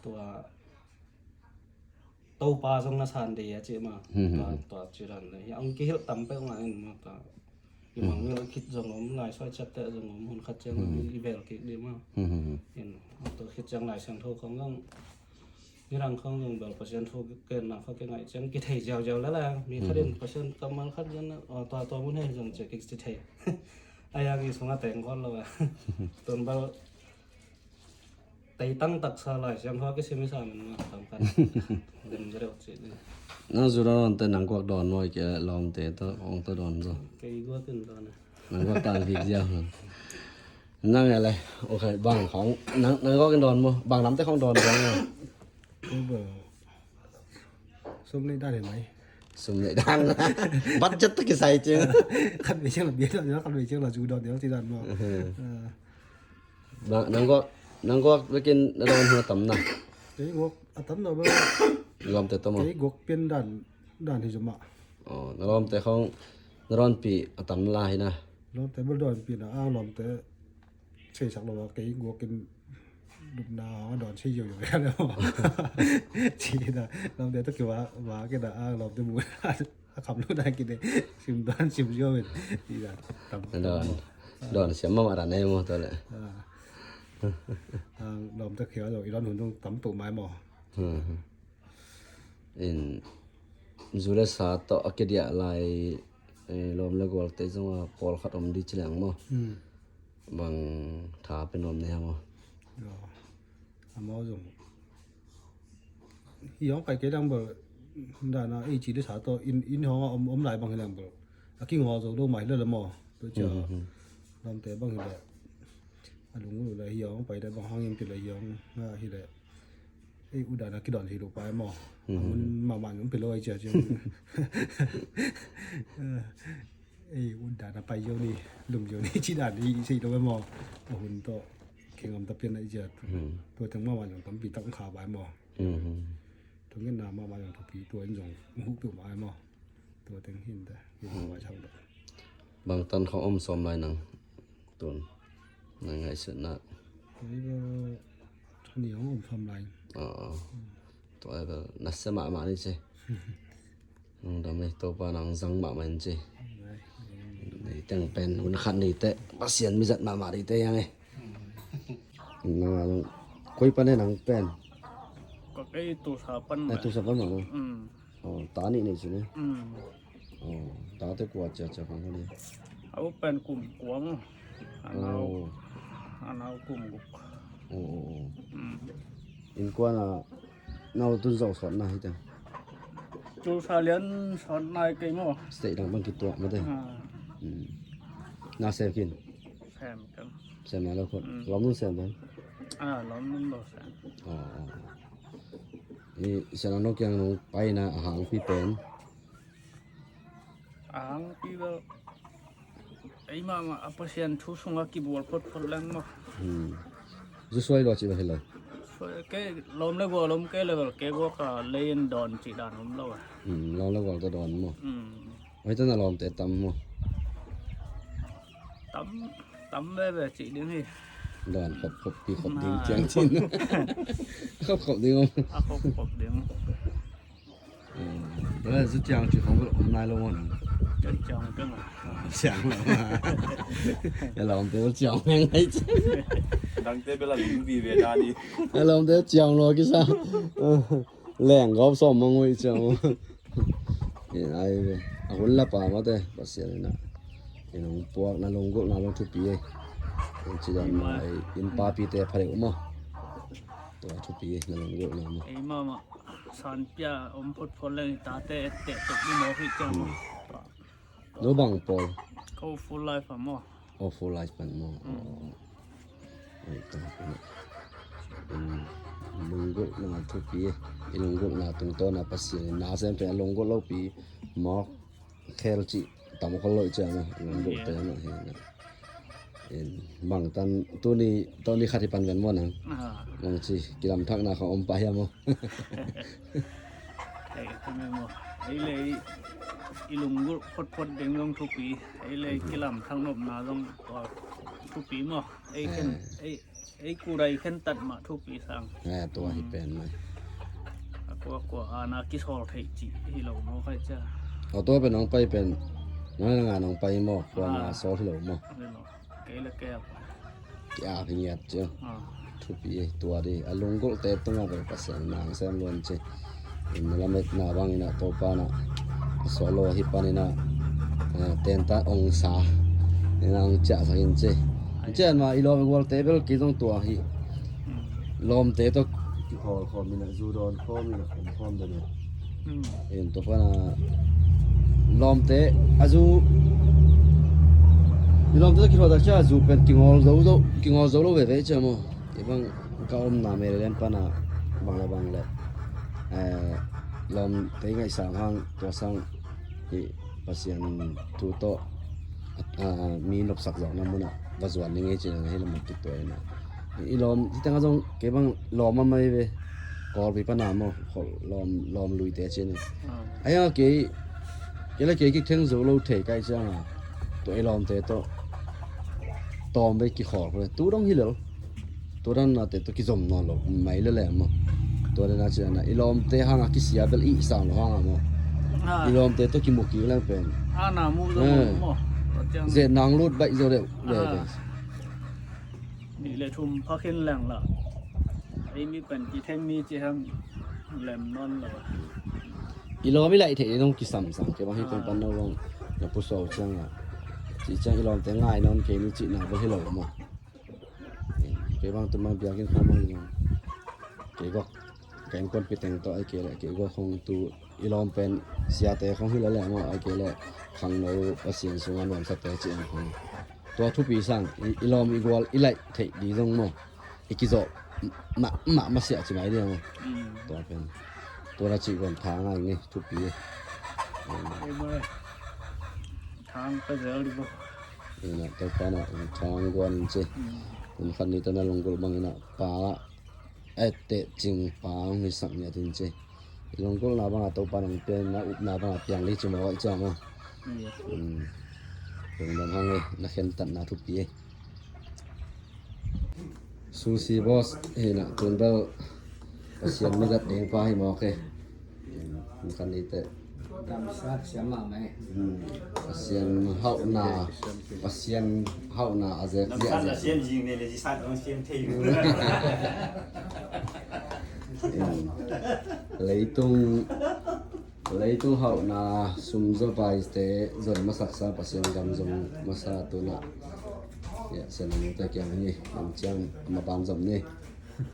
tua Topa zong na san dei a ci ma. Hmm. Tua, tua ci dan le hi ang kihilh tam peuh ngah in ma ta. I mang mil khit zong om lai soi chat te zong om hun khat ciang i bel kik di ma. Hmm. In tua khit ciang Lai Siangtho khong zong ni rang khong zong bel Pasian thu ken na kha ke ngai ciang kithei ziau ziau le la mi khat in Pasian kammal khat zong tua tua mun hei zong ci kik ci thei. Ai ang i sunga teng khol lo a. Tun bel Teitang taksa Lai Siangtho a kisim i sa man ma tam khat. Dem zereu ci ni. Nang zu dawn te nang guak dawn maw i ke lawmte tawh hong tawh dawn zaw. Kei guak in dawn a. Nang guak tang kik ziau. Nang e le, ok, bang khong nang, nang guak in dawn maw, bang lamte khong dawn dawn maw. Kei bel sum nei dan hi mai. Sum nei dan. Budget tawh kisai ciang. Khat vei ciang la bia dawn, khat vei ciang la zu dawn deuh ci dan maw. Nang, nang guak, nang guak bekin na dawn hun a tam na. Kei guak a tam na ba. Lawmte tawh maw. Kei guak pian dan, dan hi zomah. Oh, na lawmte khong na dawnpih a tam na la hi na. Lawmte bel dawnpih na a lawmte seisak lo a kei guak in lupna a dawn sei yo yo ya le maw. Ci na lawmte tawh kiva, va ke na a lawmte mu. A kham lo dan kine sim dan sim zio men. Ti dan tam. Don, don siam mama dan ei mo to le. Ang lawmte khia lo i don hun tung tam peuh mai mo. In zu le sa tawh a kidiah lai lawm le gualte zong a pawlkhat om di ci leng mo. Bang tha pe nuam nei hang aw. Amau zong hi hong pai kei dang bel dana ei ci le sa tawh in, in hong a om, om lai bang hi dang bel a kingaw zo lo mah hi le le maw. Tua cia lawmte bang hi le a lung uh le hi hong pai le bang hang in pi le hi hong hi le ei u dana kidon hi lo pai maw. A mun mahmah nung pi lo ai cia cia. Ei, ut dan a pai zio ni, lum zio ni, ci dan i sei lo maw. A hun tawh kengam ta pian a i zia. Tua teng mama zong tampi tak kha bai maw. Tua ngen na mama zong thupi tua in zong huh peuh mai maw. Tua teng hin ta, hin bai chang ta. Bang tan khong om sawm lai nang tun nang ngaihsutna. Tua i ba thani hong om sawm lai. Tua i ba nasia mahmah ni ci. Nang dam ei, Topa nang zang mahmah in ci. Nei teng pen hun khat nei teh Pasian mi zat mahmah nei teh yang ei. Nang a nang koi pan ei nang pen. Ka kei Tulsa pan mah. Tulsa pan mah. Oh, ta nih nei ci ni. Oh, ta te kua cia cia pan ni. Au pen kum kuang. Anau, anau kum guk. Oh, oh, oh. In kuana nau tun zo sawtna hi teng. Tulsa lian sawtna i kei maw. State dang bang kituak mate. Na sem kin. Sem kin. Sem na lo khut. Lawm nun sem pen. Lawm nun lo sem. I sian a no kiang nung paina a hangpi pen. A hangpi bel ei mahmah a Pasian thu sungah kibual photphot leng maw. Zu suai lua ci bel hi lo. Suai kei lawm le gual om kei le bel kei guak a lei in dawn cih dan om lo a. Lawm le gual tawh dawn maw. Hoi tawh na lawmte tam maw. Tam, tam veve cih ding hi. Dawn khop khop pi khop ding ciang cin. Khop khop ding om. A khop khop ding. Tua zu ciang ci khong bel om nai lo maw nang. Ciang ciang keng a. Ciang lo ma. Ya lawmte bel ciang meng ngai ci. Dangte bel a ling vive dan i. Ya lawmte ciang lo kisa. Leng gawp sawm mangui ciang. In ai ve a hun la pa mate Pasian in a in hong puakna lunggulhna lo thupi ei. In ci dan ma ei in papite pha deuh maw. Tua thupi ei na lunggulhna maw. Ei mahmah. Sanpia om photphot leng i tate etteh tuk i mawk hi ciang maw. No bang pawl. Ko full life a maw. Oh, full life pan maw. Ai ka hapin. Lunggulhna thupi, i lunggulhna tungtawna Pasian in na sem pen a lunggulh lopi mawk khel cih tam khol lo i ciang a, lunggulhte mah hi na. In bangtan tuni, tuni khat hi pan ven maw nang? Ah. Bang ci kilamthakna kha om pah hiam maw? Ei, tuni maw? Ei le i lunggulh photphot ding zong thupi. Ei le kilamthak nopna zong tua thupi maw? Ei khen, ei, ei kurai khen tat mah thupi sang. Eh, tua hi pen mai. A kua kua ana kisawl thei cih hi lo maw khai cia. Aw, tua pen nong pai pen, nong na nga nong pai maw, kua na sawl hi lo maw. Kei le kei a. Ki-ap hi ngiat cia. Ah. Thupi ei tua di. A lunggulhte tungah vel Pasian na sem luan ci. In na lametna bangin ah Topa na a suah lo ahi panin ah, eh, tenta ong sa. Ina ong ciahsak in ci. Cian ma i lawm i gualte bel kei zong tua hi. Lawmte tawh kikhawlkhawm in ah zu dawn khawm in ah khawm khawm dan in. In tua pana lawmte a zu, i lawmte tawh kikhawltak cia a zu pen kingawl zo zo, kingawl zo lo veve cia maw. Kei bang ka omna Maryland pana bang le bang le, eh, lawmte i ngaihsam hang tua sang i Pasian thu tawh, ah, mi nopsak zawhna munah va zuan ni ngei cih na hi lamah kituah ina. I lawm hi tengah zong kei bang lawm a mai ve. Kawlpi pana maw, lawm, lawm luite cih ni. Ahi a kei, kei le kei kitheng zo lo thei kai cianga tua i lawmte tawh tawm vei kikhawl khole tu dong hi lel. Tua dan nate tawh kizom nawn lo mai le le maw. Tua dan a ciana i lawmte hanga kisia bel i sang lo hanga maw. I lawmte tawh kimu kik leng pen. Ana mu zo maw. Zet nang lut baih zo deuh. Nih le thum phak hin leng la. Ei mi pen kitheng mi ci hang lem nawn lo. I lawm i laih theih ding nong kisam sang kei bang hi tung pan no bang na pusuau cianga. Ci ciang i lawmte ngai nawn kei ni cihna bel hi lo maw. Kei bang tu mang biakinn khawng mang zong kei gawk ka innkuanpih teng tawh ai kei le kei gawk khawng tu i lawm pen siate khawng hi le le maw ai kei le khangno Pasian sunga nuamsate ci ang khawng. Tua thupi sang i, i lawm i gual i laih theih di zong maw i kizawh mah mah masiah ci mai di maw. Tua pen tua na cih guan tha ngai nge thupi. Thang ka zel di maw. Ina Topa na ong thang guan in ci. Hun khat ni tana lunggulh bang ina pa a etteh cing pa ong hisak ni atin ci. I lunggulhna banga Topa na ong piang ina upna banga piang li ci maw i ciang maw. Lungdam hang ei na khentatna thupi ei. Sushi boss hina tun bel Pasian midat ding pa hi mawk e. Kan ni te. Pasian hauhna, Pasian hauhna a zek zia zek. Leitung Leitung hauhna sum zaw paite zon masaksa Pasian gam zong masa tuna. Ya, sianamte kiang hi, lam ciang maban zom ni.